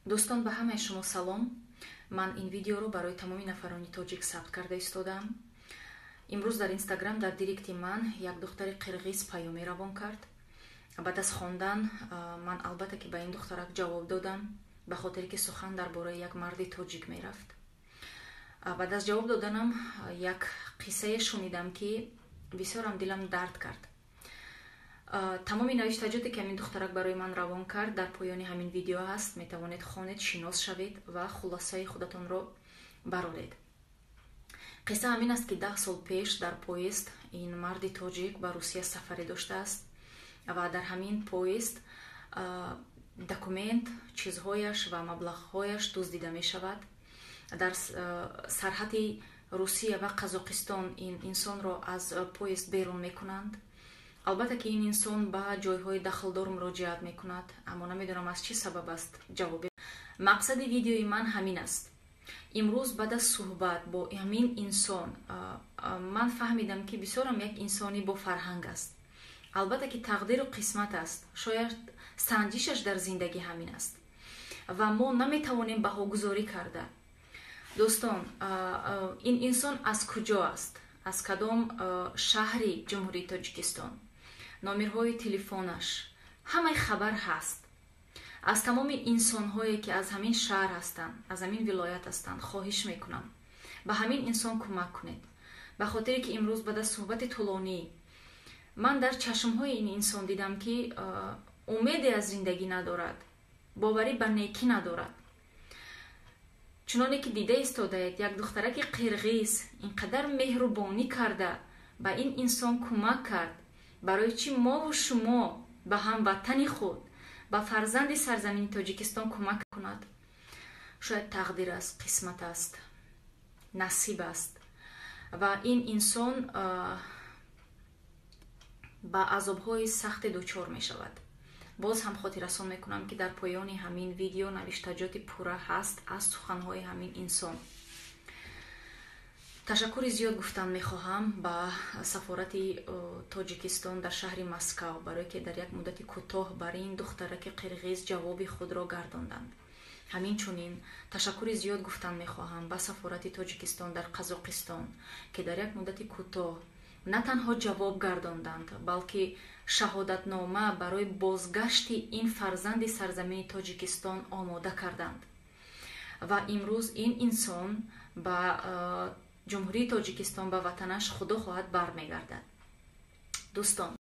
Дӯстон, ба ҳамаи шумо салом. Ман ин видеоро барои тамоми нафарони тоҷик сабт карда истодаам. Имрӯз дар Инстаграм дар директи ман як духтари қирғиз паёме равон кард. Баъд аз хондан ман, албатта, ки ба ин духтарак ҷавоб додам, ба хотире ки сухан дар бораи як марди тоҷик мерафт. Баъд аз ҷавоб доданам як қиссае шунидам, ки бисёрам дилам дард кард. Тамоми навиштаҷоте, ки ҳамин духтарак барои ман равон кард, дар поёни ҳамин видео ҳаст. Метавонед хонед, шинос шавед ва хулосаи худатонро бароред. Қисса ҳамин аст, ки 10 сол пеш дар поезд ин марди тоҷик ба Русия сафаре доштааст ва дар ҳамин поезд документ, чизҳояш ва маблағҳояш дуздида мешавад. Дар сарҳади Русия ва Қазоқистон ин инсонро аз поезд берун мекунанд. Албатта, ки ин инсон ба ҷойҳои дахлдор муроҷиат мекунад, аммо намедонам, аз чӣ сабаб аст ҷавоби. Мақсади видеои ман ҳамин аст. Имрӯз баъд аз суҳбат бо ҳамин инсон ман фаҳмидам, ки бисёрам як инсони бофарҳанг аст. Албатта, ки тақдиру қисмат аст, шояд санҷишаш дар зиндагӣ ҳамин аст ва мо наметавонем баҳогузорӣ карда. Дӯстон, ин инсон аз куҷо аст, аз кадом шаҳри Ҷумҳурии Тоҷикистон, номерҳои телефонаш, ҳамаи хабар ҳаст. Аз тамоми инсонҳое, ки аз ҳамин шаҳр ҳастанд, аз ҳамин вилоят ҳастанд, хоҳиш мекунам, ба ҳамин инсон кӯмак кунед, ба хотире ки имрӯз баъд аз суҳбати тӯлонӣ ман дар чашмҳои ин инсон дидам, ки умеде аз зиндагӣ надорад, боварӣ ба некӣ надорад. Чуноне ки дида истодаед, як духтараки қирғиз ин қадар меҳрубонӣ карда, ба ин инсон кӯмак кард. Барои чӣ мову шумо ба ҳамватани худ, ба фарзанди сарзамини Тоҷикистон кӯмак кунад? Шояд тақдир аст, қисмат аст, насиб аст ва ин инсон ба азобҳои сахте дучор мешавад. Боз ҳам хотиррасон мекунам, ки дар поёни ҳамин видео навиштаҷоти пурра ҳаст аз суханҳои ҳамин инсон. Ташаккури зиёд гуфтан мехоҳам ба сафорати Тоҷикистон дар шаҳри Москав, барое ки дар як муддати кӯтоҳ бар ин духтараки қирғиз ҷавоби худро гардонданд. Ҳамин чунин ташаккури зиёд гуфтан мехоҳам ба сафорати Тоҷикистон дар Қазоқистон, ки дар як муддати кӯтоҳ на танҳо ҷавоб гардонданд, балки шаҳодатнома барои бозгашти ин фарзанди сарзамини Тоҷикистон омода карданд ва имрӯз ин инсон ба Ҷумҳурии Тоҷикистон, ба ватанаш, худо хоҳад, бармегардад. Дӯстон.